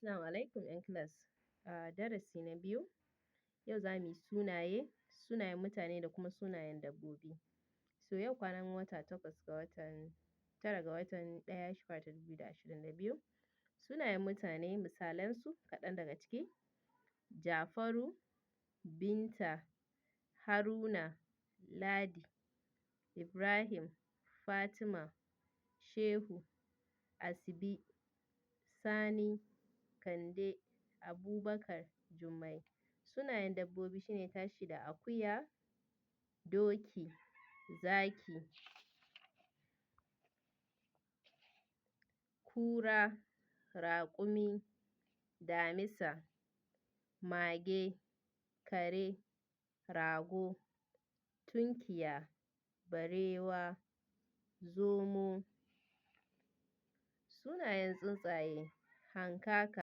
Assalamu alaikum 'yan class. A darasi na biyu, yau za mu yi sunaye, sunayen mutane da kuma sunayen dabbobi. So yau kwanan wata 8 ga watan 9 ga watan 1 shekara ta 2022. Sunayen mutane misalansu kaɗan daga ciki: Jafaru, Binta, Haruna, Ladi, Ibrahim, Fatima, Shehu, Asibi, Sani, Kande, Abubakar, Jummai. Sunayen dabbobi shine tashi da akuya, doki, zaki, kura, raƙumi, damisa, mage, kare, rago, tunkiya, barewa, zomo. Sunayen tsuntsaye: hankaka.